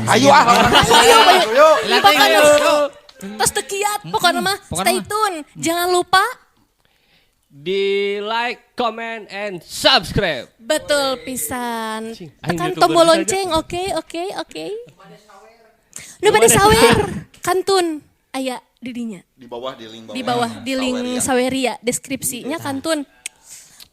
Ayo ah. Ayo, ayo. Ayo. Pokoknya tos teu kiat, pokoknya mah Pokoknya stay mah. tune. Jangan lupa Di like, comment, and subscribe. Betul pisan. Cing, aing Tekan YouTuber tombol saja. lonceng, oke, oke. Nu bade sawer, kantun aya di dinya. Di bawah, di link bawah. Di bawah di link Saweria. Saweria deskripsinya kantun.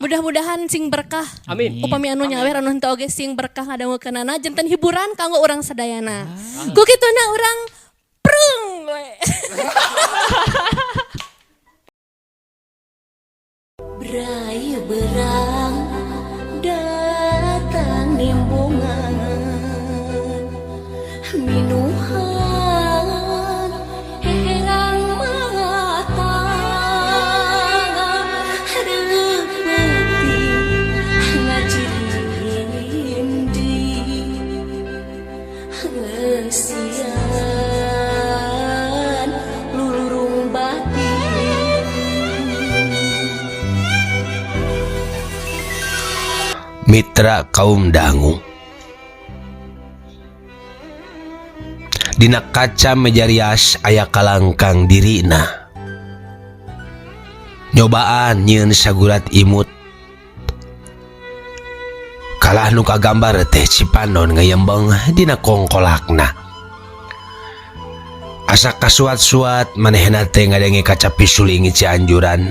Mudah-mudahan sing berkah. Amin. Upami anu nyawer, anu henteu oge sing berkah ngadangukeunana, janten hiburan kanggo urang sadayana. Ku kituna urang prung we. Brai berang datang nimbungan minuhan herang mata reupeting ngajirindi ngeusian lulurung batin. Mitra kaum dangu, Dina kaca meja rias aya kalangkang dirina nyobaan nyieun sagurat imut kalah nu kagambar teh Cipanon ngayembeng dina kongkolakna. Asa kasuat-suat manehna teh ngadenge kacapi suling Cianjuran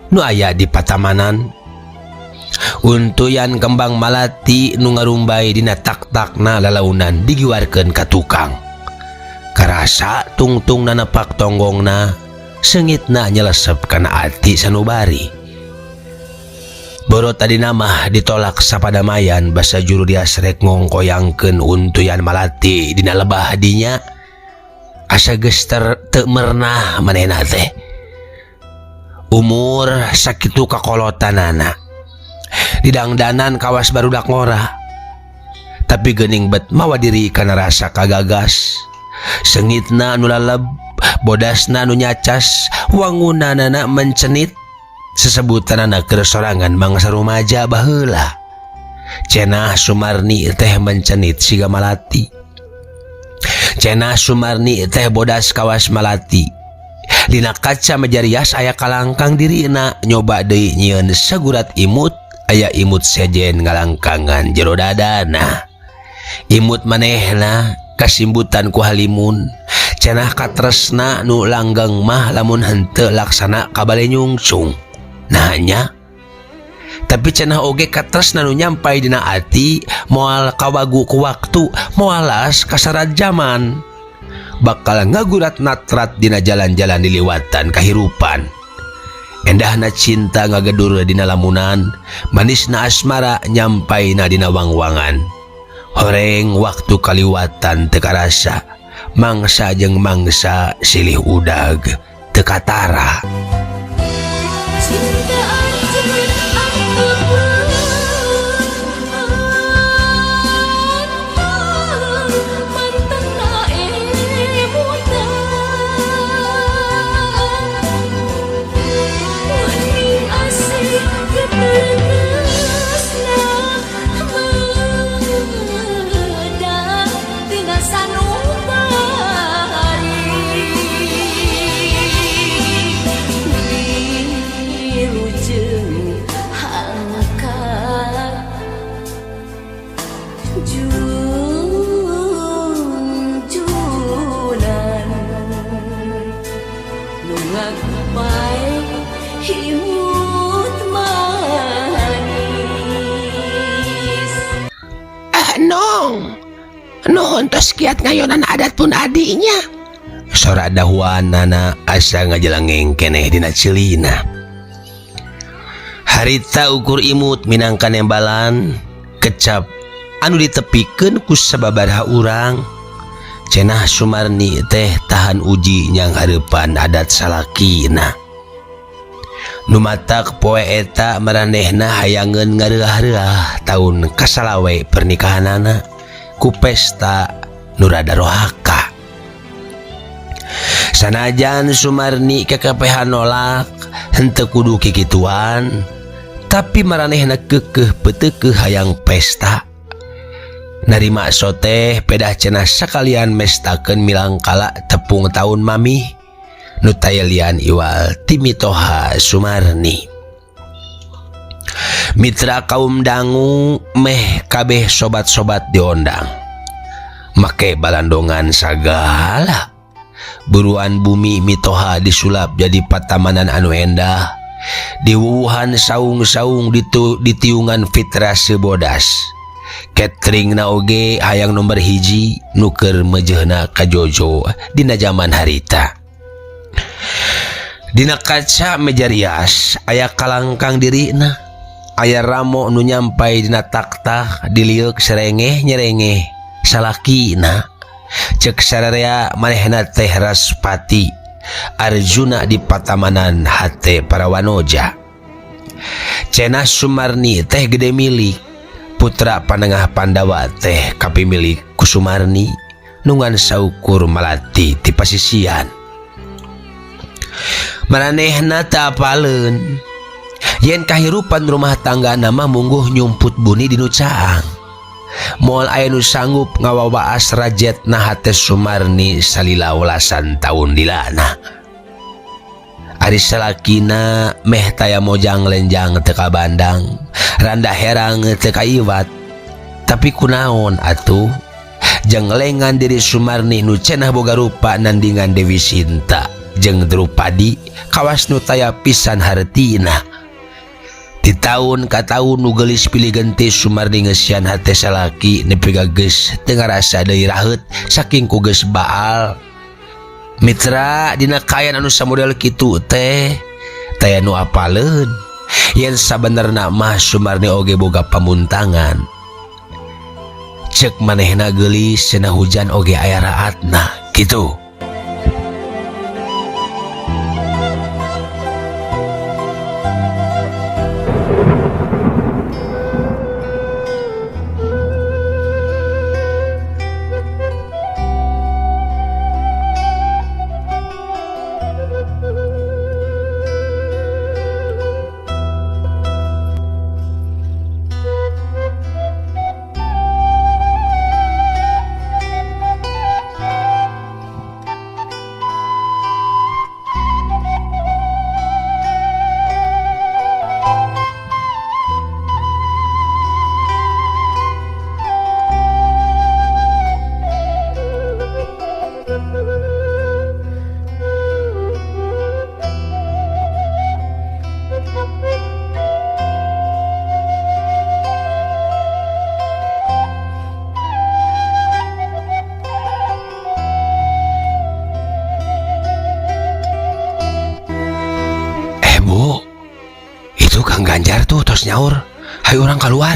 nu aya di patamanan. Untuyan kembang malati nu ngarumbay dina tak-takna lalaunan digiwarkeun ka tukang. Karasa tungtungna nepak tonggongna, seungitna nyelesep kana ati sanubari. Boro tadi mah ditolak sapadamayan basa juru rias rek ngongkoyangkeun untuyan malati dina lebah dinya. Asa geus teu merenah manehna teh. Umur sakitu kakolotanana. Didangdanan kawas barudak ngora. Tapi geuning bet mawa diri kana rasa kagagas. Sengitna nu laleb, bodasna nu nyacas, wangunanana mencenit. Sesebutanana keur sorangan mangsa rumaja baheula. Cenah Sumarni teh mencenit siga malati. Cenah Sumarni teh bodas kawas malati. Dina kaca meja rias aya kalangkang dirina nyoba deui nyieun sagurat imut, aya imut sejen ngalangkangan jero dadana. Imut manehna kasimbutan ku halimun. Cenah katresna nu langgeng mah lamun henteu laksana kabale nyungcung. Nanya tapi cenah oge katresna nu nyampai dina ati moal kawagu ku waktu, moalas kasarat zaman. Bakal ngagurat natrat dina jalan-jalan diliwatan kahirupan. Endahna cinta ngagedur dina lamunan, manisna asmara nyampaina dina wangwangan. Horeng waktu kaliwatan teu karasa, mangsa jeung mangsa silih udag teu katara. Cinta anjeun anu mantena emutan wening asih getegesna medan tina sanubari wilujeng hangkat junjunan nu ngagupai imut manis. Ah, nong. Nuhun tos kiat ngayonan adat pun adinya. Sora dahuanana asa ngajelengeng keneh dina celina. Harita ukur imut minangka nembalan kecap anu ditepikeun ku sababaraha urang. Cenah Sumarni teh tahan uji nyang hareupan adat salakina. Nu matak poe eta maranehna hayangeun ngareurah-reuah taun kasalawe pernikahanana ku pesta nu rada rohaka. Sanajan Sumarni kekepehan nolak henteu kudu kikituan, tapi maranehna keukeuh peuteukeuh hayang pesta. Narima soteh pedah cenah sakalian mestakeun milangkala tepung taun mami nu tayelian iwal ti mitoha Sumarni. Mitra kaum dangu meh kabeh sobat-sobat diondang. Make balandongan sagala. Buruan bumi mitoha disulap jadi patamanan anu endah. Diwuwuhan saung-saung ditiungan fitrase bodas. Catering na oge hayang nomor hiji nuker mejehna kajojo dina zaman harita. Dina kaca meja rias aya kalangkang dirina. Aya ramo nu nyampai dina taktah dilieuk serengeh nyerengeh salakina. Cek sararea manehna teh Raspati Arjuna di patamanan hate para wanoja. Cenah Sumarni teh gede milik putra panengah Pandawa teh kapimilik ku Sumarni nungan saukur malati ti pasisian. Maranehna teu apaleun yen kahirupan rumah tangga nama mungguh nyumput buni di nu caang. Moal aya nu sanggup ngawawaas rajetna hate Sumarni salila welasan taun dilana. Ari salakina meh taya mojang lenjang teu ka bandang, randa herang teu ka iwat. Tapi kunaon atuh jeung lengan diri Sumarni nu cenah boga rupa nandingan Dewi Sinta jeung Drupadi kawas nu taya pisan hartina. Di tahun ka tahun nu geulis pilih genti Sumarni ngeusian hate salaki nepi ka geus teu ngarasa deui raheut saking ku geus baal. Mitra dina kaayaan anu samodel kitu teh taya nu apaleun yen sabenerna mah Sumarni oge boga pamuntangan. Cek manehna geulis cenah hujan oge aya raatna kitu. Bu, itu Kang Ganjar tuh tos nyaur, hayu urang keluar.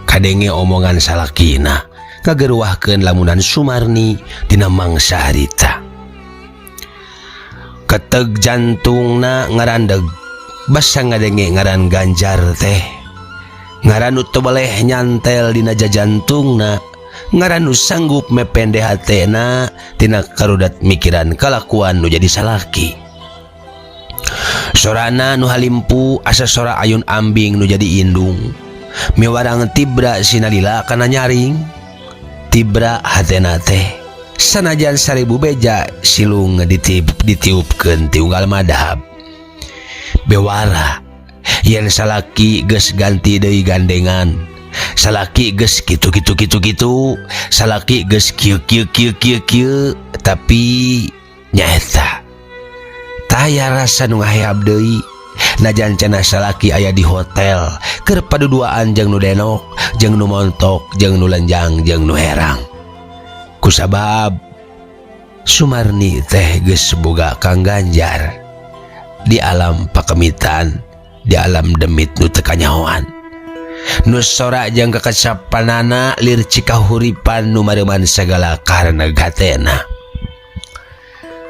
Kadenge omongan salakina kageruahkeun lamunan Sumarni dina mangsa harita. Keteg jantungna ngarandeg basa ngadenge ngaran Ganjar teh. Ngaran nu teu beleh nyantel dina jajantungna, ngaran nu sanggup mepende hatena tina karudat mikiran kalakuan nu jadi salaki. Sorana nu halimpu asa sora ayun ambing nu jadi indung. Miwarang tibra sinalila kana nyaring. Tibra hatena teh sanajan 1000 beja silung ditiupkeun ti unggal madhab. Bewara yen salaki geus ganti deui gandengan. Salaki geus kitu kitu kitu kitu, salaki geus kieu kieu kieu kieu kieu, tapi nyaeta taya rasa nu ngaheab deui. Najan cenah salaki aya di hotel keur paduduaan jeung nu denok, jeung nu montok, jeung nu lenjang, jeung nu herang. Kusabab Sumarni teh geus boga Kang Ganjar di alam pakemitan, di alam demit nu teu kanyahoan. Nu sora jeung kekecapanana lir cikahuripan nu mareuman sagala karena gatena.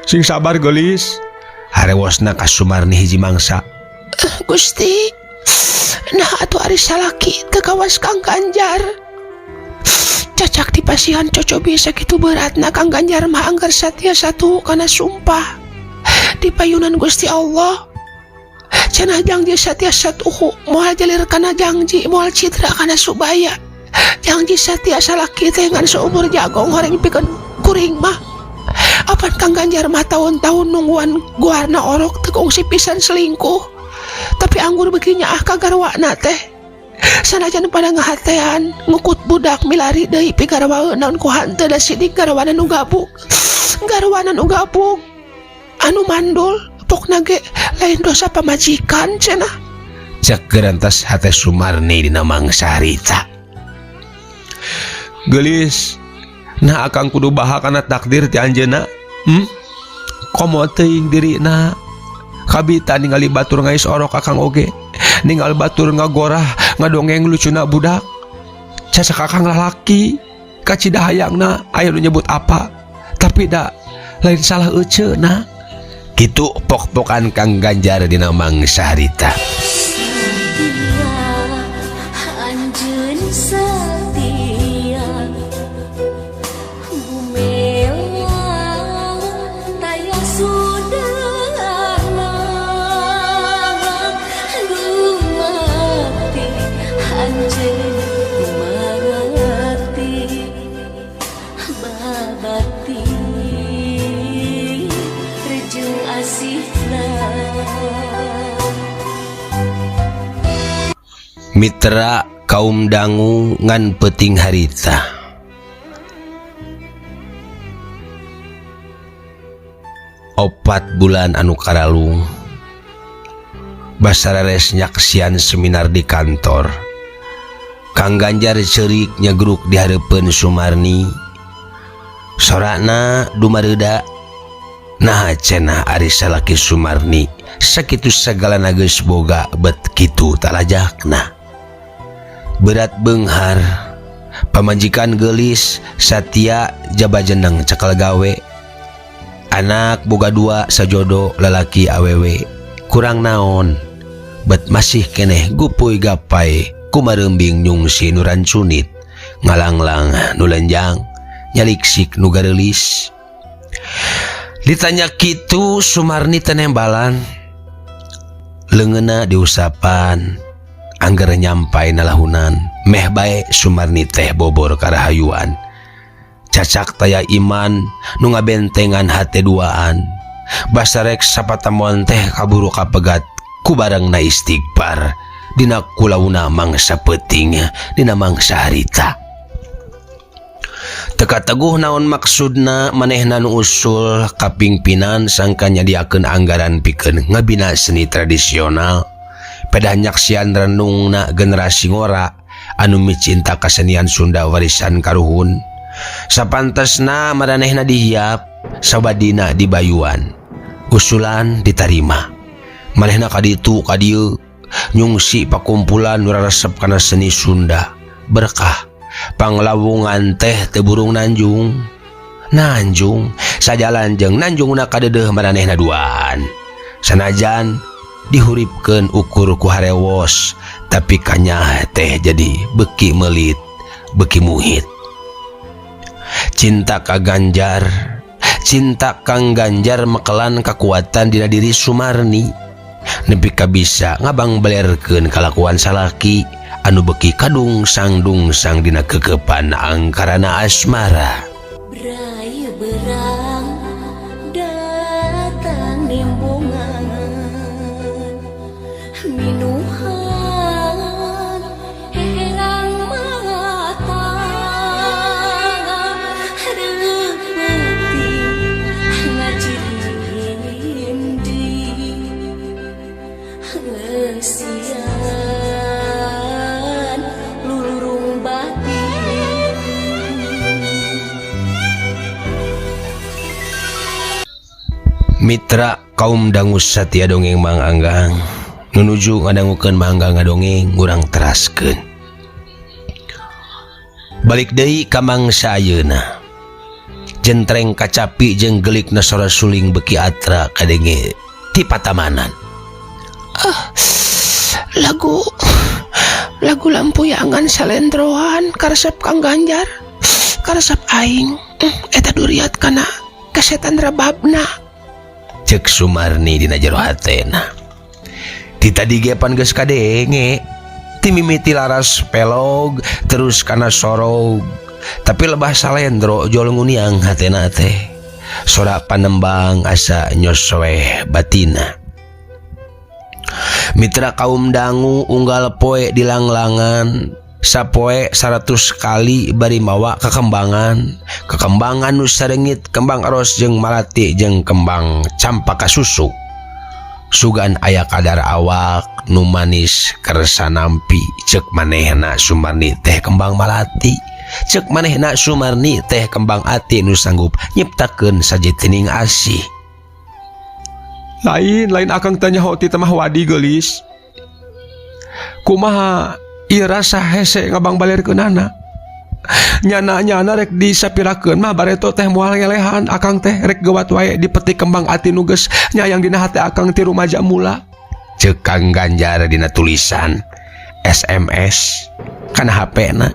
Sing sabar geulis. Harewosna ka Sumarni hiji mangsa. Gusti, nah atuh ari salaki teu kawas Kang Ganjar. Cacak di pasihan cocobi sakitu beratna Kang Ganjar mah anggar satia satu kana sumpah di payunan Gusti Allah. Cenah janji satia satuhu moal jalir kana janji moal citra kana subaya. Janji satia salaki teh ngan seumur jagong horeng pikeun kuring mah. Apan Kang Ganjar mah tahun-tahun nungguan guarna orok teu kungsi pisan selingkuh. Tapi anggur beuki nyaah ka garwana teh. Sanajan pada ngahatean ngukut budak milari deui pigarwaeun naon ku hanteu da sidik garwana nu gabug. Garwana nu gabug. Anu mandul pokna ge lain dosa pamajikan cenah. Cek gerantas hate Sumarni dina mangsa harita. Geulis, nah akang kudu baha kana takdir ti anjeunna. Komo teuing dirina. Kabita ningali batur ngais orok akang oge. Ningal batur ngagorah ngadongeng lucuna budak. Cacak akang lalaki kacida hayangna aya nu nyebut apa. Tapi da lain salah euceuna. Kitu pok-pokan Kang Ganjar dina mangsa harita. Setia anjeun setia Gumelang taya sudana Gumati anjeun gumati Babati rejeng asihna. Mitra kaum dangu ngan peuting harita. Opat bulan anu karalung basareres nyaksian seminar di kantor. Kang Ganjar ceurik nyegruk di hareupeun Sumarni. Sorana dumareuda. Naha cenah ari salaki Sumarni sakitu sagalana geus boga bet kitu talajakna. Berat beunghar pamajikan geulis satia jaba jeneng cekal gawe. Anak boga dua sajodo lalaki awewe. Kurang naon bet masih keneh gupuy gapai kumarembing nyungsi nu rancunit ngalanglang nu lenjang nyaliksik nu gareulis. Ditanya kitu Sumarni tenembalan leungeunna diusapan angger nyampai nalahunan meh bae Sumarni teh bobor karahayuan. Cacak taya iman nu ngabentengan hate duaan. Basarek sapatamon teh kaburu kapegat ku barengna istighfar dina kulauna mangsa peuting dina mangsa harita. Teka teguh naon maksudna manehna nu usul kapingpinan sangka nyadiakeun anggaran pikeun ngabina seni tradisional. Pedah nyaksian renungna generasi ngora anu micinta kasenian Sunda warisan karuhun. Sapantesna maranehna dihiap sabadina dibayuan. Usulan ditarima. Manehna kaditu kadieu nyungsi pakumpulan nu raresep kana seni Sunda. Berkah panglawungan teh teu burung nanjung. Nanjung sajalan jeung nanjungna kadeudeuh maranehna duaan. Sanajan dihuripkeun ukur ku harewos, tapi kanyah teh jadi beuki meulit, beuki muhit. Cinta ka Ganjar, cinta Kang Ganjar mekelan kekuatan dina diri Sumarni. Nepi ka bisa ngabangbelerkeun kalakuan salaki anu beuki kadungsang-dungsang dina kekepan angkarana asmara. Brai berang datang nimbungan minuhan herang mata reupeting ngajirindi ngeusian lulurung batin. Mitra kaum dangu satia dongeng Mang Anggang nunuju ngadangukeun Mang Anggang ngadongeng ngurang teraskeun. Balik deui ka mangsa ayeuna. Jentreng kacapi jeung gelikna sora suling beuki atra kadenge ti patamanan. Ah, lagu lampuyangan salendroan karesep Kang Ganjar, karesep aing. Eta duriat kana kesetan rebabna. Cek Sumarni dina jero hatena. Ti tadi ge pan geus kadenge. Ti mimiti laras pelog terus kana sorog, tapi lebah salendro jol nguniang hatena teh. Sora panembang asa nyosoeh batina. Mitra kaum dangu unggal poe dilanglangan, sapoe 100 kali bari mawa kekembangan, kekembangan nu sarengit kembang aros jeung malati jeung kembang campaka susu. Sugan aya kadar awak nu manis kersa nampi, cek manehna Sumarni teh kembang malati, cek manehna Sumarni teh kembang ati nu sanggup nyiptakeun sajetining asih. Lain lain akang tanya hoti temah wadi gelis. Kumaha ieu rasa hese ngabang balerkeunana. Nyana-nyana rek disapirakeun mah bareto teh moal ngelehan akang teh rek gewat wae dipetik kembang ati nu geus nyayang dina hate akang ti rumaja mula. Ceuk Kang Ganjar dina tulisan SMS kana HP-na.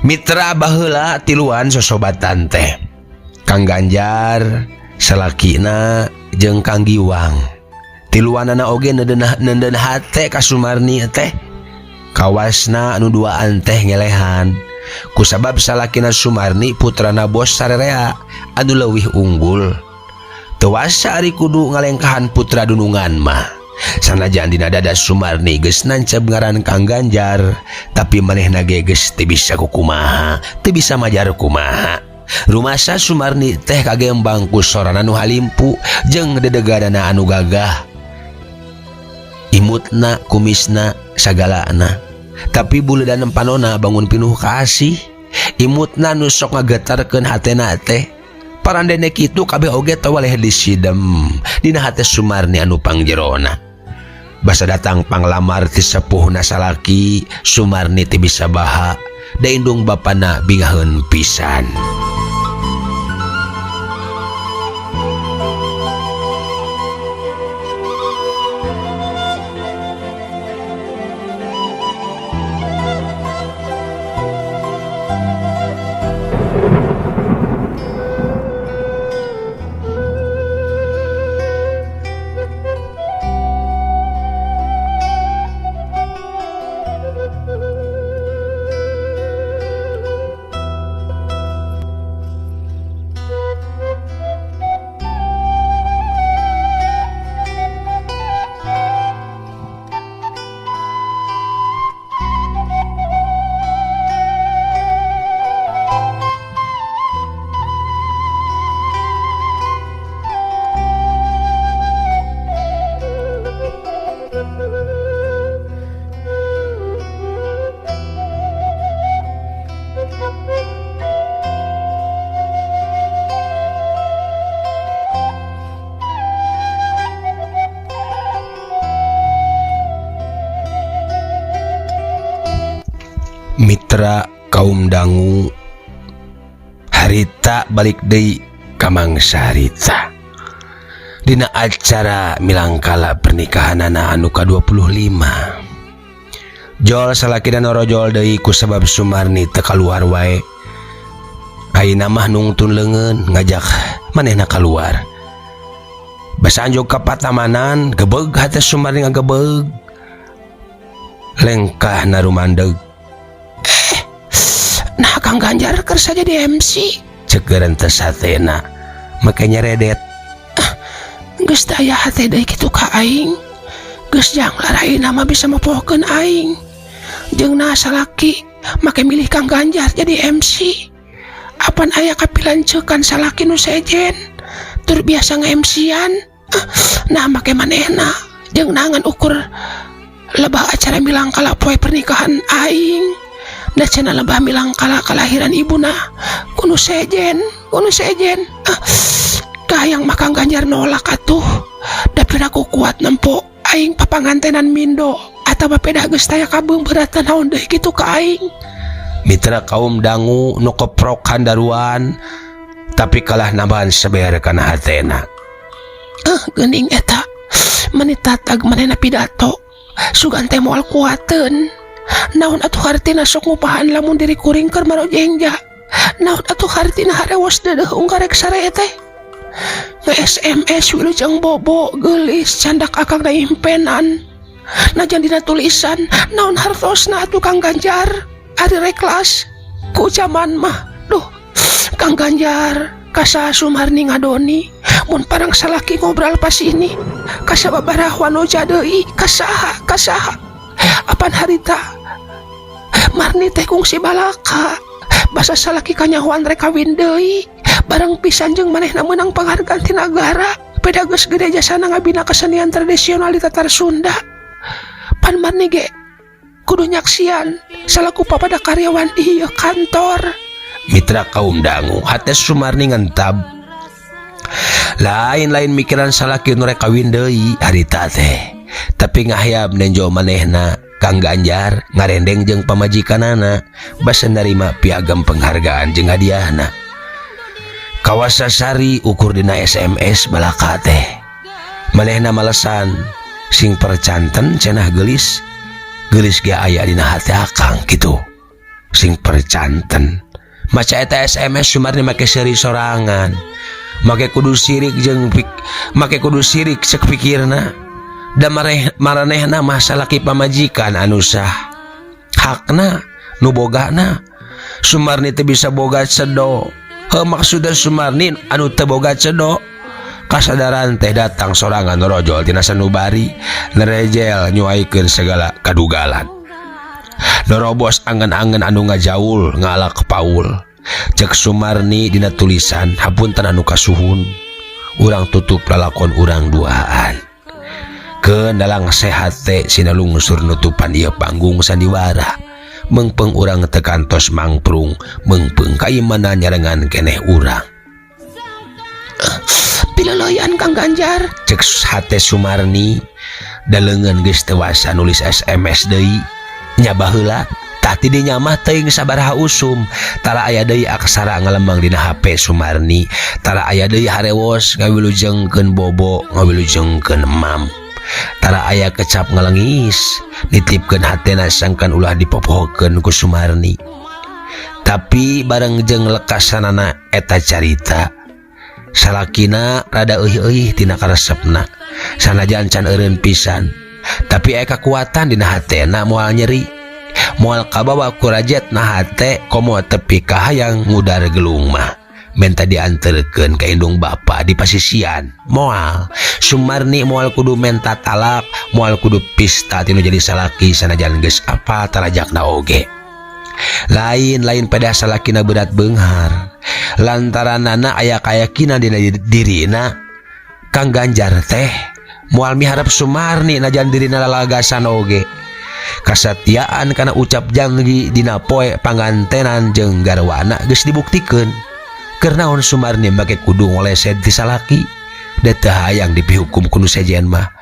Mitra baheula tiluan sosobatan teh. Kang Ganjar salakina jeung Kang Giwang. Tiluanana oge neundeun hate ka Sumarni teh. Kawasna anu duaan teh ngelehan. Kusabab salakina Sumarni putrana bos sarerea anu leuwih unggul. Teu wasa ari kudu ngalengkahan putra dunungan mah. Sanajan dina dada Sumarni geus nancep ngaran Kang Ganjar, tapi manehna ge geus teu bisa kukumaha, teu bisa majar kumaha. Rumasa Sumarni teh kagembang ku sorana nu halimpu jeung dedeganana anu gagah. Imutna, kumisna, sagalana. Tapi buledan panona bangun pinuh kaasih. Imutna nu sok ngagetarkeun hatena teh. Parandene kitu kabeh oge tawaleh disidem dina hate Sumarni anu pangjerona. Basa datang panglamar ti sepuhna salaki, Sumarni teu bisa baha, da indung bapana bingaheun pisan. Mitra kaum dangu harita balik deui ka mangsa harita dina acara milangkala pernikahanana anu ka-25. Jol salakina norojol deui kusabab Sumarni teu kaluar wae. Ayeuna mah nungtun leungeun ngajak manehna kaluar. Basa anjog ka patamanan gebeg hate Sumarni ngagebeg. Lengkah narumandeg. Nah Kang Ganjar keur saja di MC. Cek gerentes hatena make nyeredet. Geus teu aya hate deui kitu ka aing. Geus janglar ayeuna mah bisa mopohkeun aing. Jeung nah salaki make milih Kang Ganjar jadi MC. Apan aya kapilancekan salaki nu sejen tur biasa nge-MC-an. Nah make manehna jeung nangan ukur lebah acara milangkala poe pernikahan aing. Da cenah lebah milangkala kalahiran ibuna kuno sejen, kuno sejen. Kahayang mah Kang Ganjar nolak atuh. Da piraku kuat nempo aing papangantenan mindo atawa pedah geus taya kabeungbeuratan naon deui kitu ka aing. Mitra kaum dangu nu keprok handaruan tapi kalah nambahan seber kana hatena. Geuning eta meni tatag manehna pidato sugan teh moal kuateun. Naon atuh hartina sok ngupahan lamun diri kuring keur marojengja. Naon atuh hartina harewos deudeuh unggarek sare teh. Nge-SMS wilujeng bobo geulis candak akang na impenan. Najan dina tulisan naon hartosna atuh Kang Ganjar ari reklas ku jaman mah. Duh Kang Ganjar, kasaha Sumarni ngadoni mun parang salaki ngobrol pas ini kasababaraha wanoja deui, kasaha kasaha apan harita Marni teh kungsi balaka basa salaki kanyahoan rek kawin deui barang pisan jeung manehna meunang panghargaan ti nagara beda geus gede jasana ngabina kesenian tradisional di Tatar Sunda. Pan Marni ge kudu nyaksian salaku papada karyawan di ieu kantor. Mitra kaum dangu, hate Sumarni ngentab lain-lain mikiran salaki nu rek kawin deui harita teh, tapi ngahayam nenjo manehna Kang Ganjar ngarendeng jeung pamajikanana basa narima piagam penghargaan jeung hadiahna. Kawasa sari ukur dina SMS balaka teh manehna malesan sing percanten cenah, gelis gelis ge aya dina hate akang kitu sing percanten. Maca eta SMS, Sumarni make seuri sorangan, make kudu sirik jeung make kudu sirik cek pikirna da mareh maranehna mah salaki pamajikan anu sah hakna nu bogana. Sumarni teu bisa boga cedo. Heuh, maksudna Sumarni anu teu boga cedo. Kasadaran teh datang sorangan rojol tina sanubari, nerejel nyuaikeun segala kadugalan, nerobos angen-angen anu ngajaul ngalak paul. Cek Sumarni dina tulisan, hapunten anu kasuhun, urang tutup lalakon urang duaan ke dalang sehat teh sinalungsur nutupan ieu panggung sandiwara. Mengpeng urang teu kantos mangprung, mengpeng kaimana nyarengan keneh urang. Piloloyan Kang Ganjar, cek hate Sumarni. Da leungeun geus teu wasa nulis SMS deui nya baheula. Tah, ti dinya mah teuing sabaraha usum tara aya deui aksara ngalemang dina HP Sumarni, tara aya deui harewos ngawilujengkeun bobo, ngawilujengkeun emam, tara aya kecap ngalengis nitipkeun hatena sangkan ulah dipopohokeun ku Sumarni. Tapi bareng jeung lekasanana eta carita, salakina rada euih-euih tina karesepna. Sanajan can eureun pisan, tapi aya kakuatan dina hatena moal nyeri, moal kabawa ku rajet na hate, komo tepi ka hayang ngudar gelung mah menta dianterkeun ka indung bapa di pasisian. Moal Sumarni moal kudu menta talak, moal kudu pista tinu jadi salaki sanajan geus apa tarajakna oge. Lain lain pada salakina berat beunghar, lantaran nana aya kayakinan dina dirina Kang Ganjar teh moal miharep Sumarni najan dirina lalagasan oge. Kasatiaan kana ucap janji dina poe pangantenan jeung garwana geus dibuktikeun. Keur naon Sumarni make kudu ngoleset ti salaki da teu hayang dipihukum ku nu sejen mah?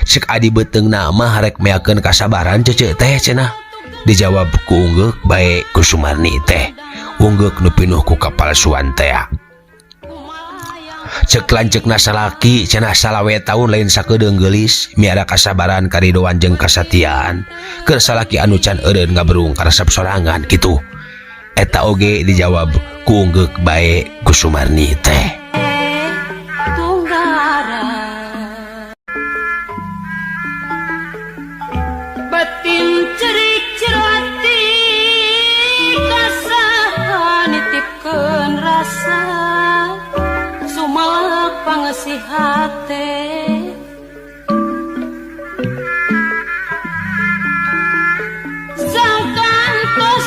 Cek adi beuteungna mah rek meakeun kasabaran cece teh cenah. Dijawab ku unggeuk bae ku Sumarni teh, unggeuk nu pinuh ku kapalsuan tea. Cek lanceukna salaki cenah 25 taun lain sakedeung geulis miara kasabaran, karidoan jeung kasatiaan keur salaki anu can eureun ngaberung karesep sorangan kitu. Eta oge dijawab ku unggeuk bae ku Sumarni teh. Tunggara batin cerik cerati kasaha nitipkeun rasa sumalak pangesih hate. Sangkan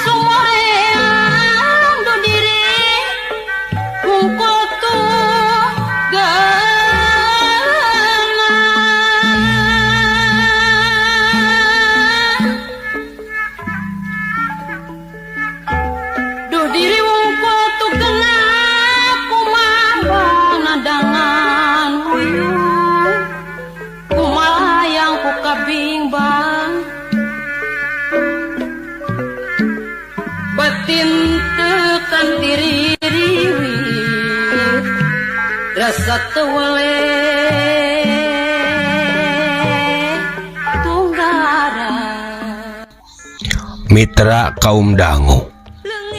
sumoreang du diri hungkul tuh geuna. Duh diri wungkul tuh gena kumaha nadangan uyuh kumalayang ku kabingbang batin tekan tiririwi rasa tewele tunggara. Mitra kaum dangu,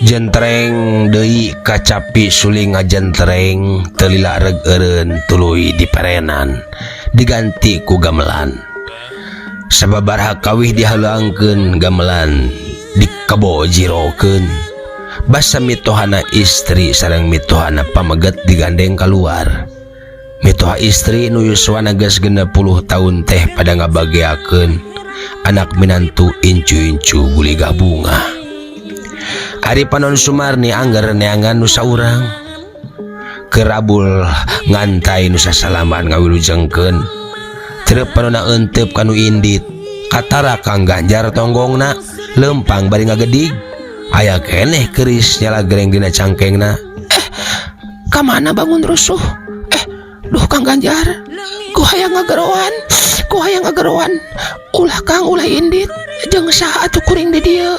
jentreng deui kacapi suling ngajentreng teu lila reg eureun tuluy diperenan diganti ku gamelan. Sababaraha kawih dihalangkeun gamelan dikebojirokeun. Basa mitohana istri sareng mitohana pameget digandeng keluar. Mitoha istri nu yuswana geus 60 tahun teh pada ngabageakeun anak minantu incu-incu guligah bunga. Ari panon Sumarni angger neangan nu saurang. Kerabul ngantai nu sasalaman ngawilujengkeun. Trep panona euteup kanu indit. Katara Kang Ganjar tonggongna lempang bari ngagedig. Aya keneh keris nyala gereng dina cangkengna. Ka mana bangun rusuh? Duh Kang Ganjar, ku hayang ngageroan, ku hayang ngageroan. Ulah Kang, ulah indit, jeung saha atuh kuring di dieu.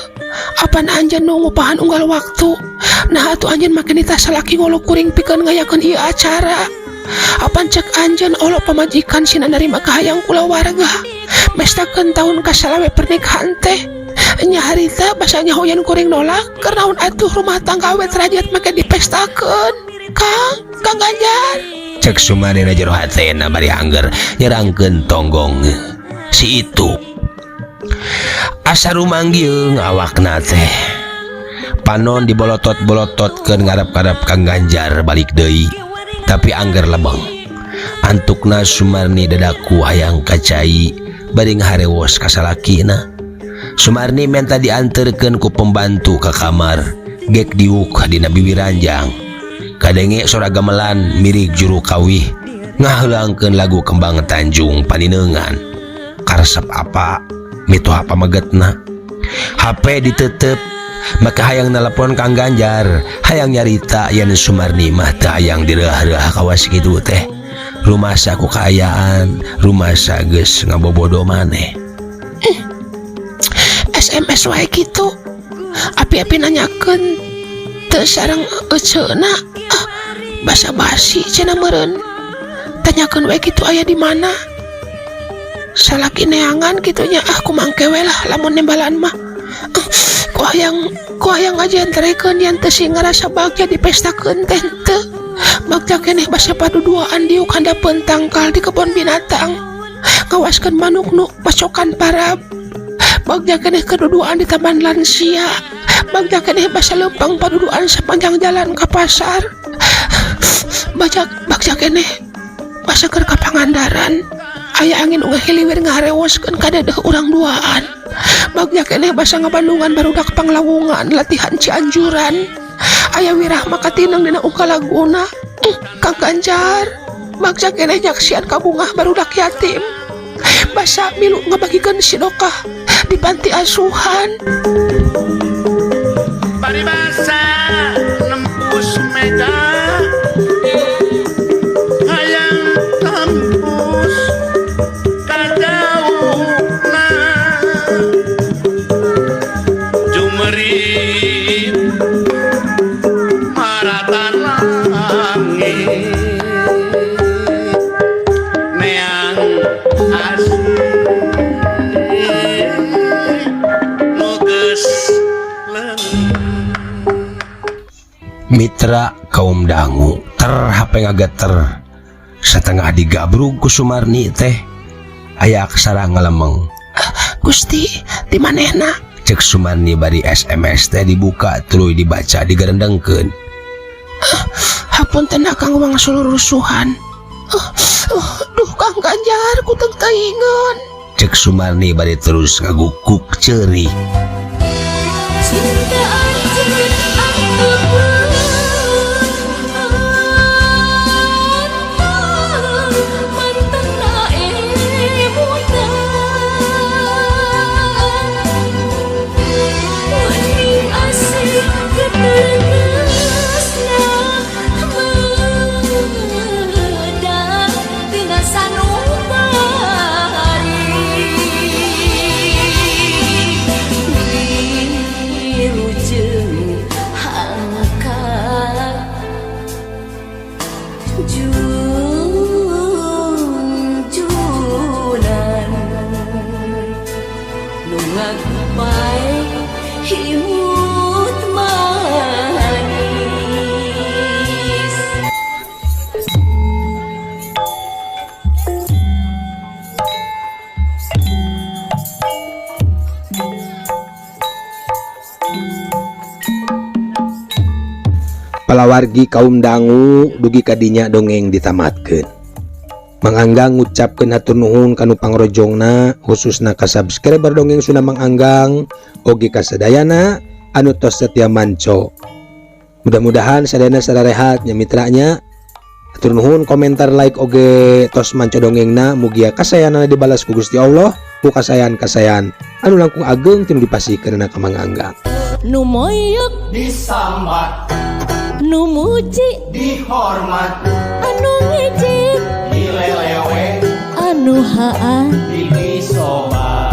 Apan anjeun nu ngupahan unggal waktu. Nah atuh anjeun make nitah salaki ngolo kuring pikeun ngayakeun ieu acara. Apan cek anjeun olo pamajikan sina narima kahayang kulawarga. Mestakeun tahun kasalawe pernikahan teh. Nya harita basa nyahoyan kuring nolak keur naon atuh rumah tangga awet rajat make dipestakeun. Kang, Kang Ganjar. Cek Sumarni na jero hatena bari angger nyerangkeun tonggong si itu. Asa rumanggieung awakna teh. Panon dibolotot-bolototkeun ngarep-ngarep Kang Ganjar balik deui, tapi angger lebeng. Antukna Sumarni dadaku hayang kacai bari ngaharewos ka salakina. Sumarni menta dianterkeun ku pembantu ka kamar, gek diuk dina bibi ranjang. Kadenge sora gamelan mirig juru kawih ngaheulangkeun lagu Kembang Tanjung Paninengan. Karesep apa mitoha pamegetna. HP ditetep maka hayang nelpon Kang Ganjar, hayang nyarita yen Sumarni mah teu hayang direah-reah kawas kitu teh. Rumasa ku kaayaan, rumasa geus ngabobodo maneh. SMS wae kitu. Api-api nanyakeun teu sareng eceuna. Ah, basa-basi cenah meureun. Tanyakeun wae kitu aya di mana. Salaki neangan kitunya, ah kumangke we lah lamun nembalan mah. Ah, ku hayang ngajentrekeun yen teu sing ngarasa bagja dipestakeun teh henteu. Bagja keneh basa paduduaan diuk handapeun tangkal di kebon binatang. Ngawaskeun manuk nu pacokan parab. Bagja keneh keduduan di taman lansia. Bagja keneh basa lempang paduduan sepanjang jalan ka pasar. Bagja keneh basa keur ka Pangandaran. Aya angin ungah hiliwir ngaharewoskeun kadedeh urang duaan. Bagja keneh basa ngabandungan barudak panglawungan latihan Cianjuran. Aya wirahma katineng dina unggal laguna. Kang Ganjar, bagja keneh nyaksian kabungah barudak yatim. Basa milu ngabagikeun sidokah di panti asuhan. Paribasa nembus mega hayang tembus kajauhna jumerip maratan langit neang asih nu geus leungit. Mitra kaum dangu ter HP ngageter setengah digabrug ku Sumarni teh aya aksara ngalemeng. Gusti di manehna? Cek Sumarni bari SMS teh dibuka tuluy dibaca digerendengkeun. Hapunten Kang wangsul rusuhan. Duh Kang Ganjar ku teu teuingeun. Cek Sumarni bari terus ngagukuk ceurik. Cinta anjeun anu mantena emutan wening asih geteresna medang tina sanubari wilujeng hangkat junjunan nu ngagupai imut manis. Kulawargi kaum dangu, dugi ka dinya dongeng ditamatkeun. Mang Anggang ngucapkeun hatur nuhun kanu pangrojongna, khususna ka subscriber Dongeng Sunda Mang Anggang, oge ka sadayana anu tos setia manco. Mudah-mudahan sadayana sararehat nya, mitranya. Hatur nuhun komentar, like, oge tos manco dongengna. Mugia kasayanana dibalas ku Gusti Allah ku kasayan-kasayan anu langkung ageng tinu dipasihkeun ka Mang Anggang. Nu moyok Disambat. Nu muji Dihormat. Anu ngejek Dilelewe. Anu haan Disobat.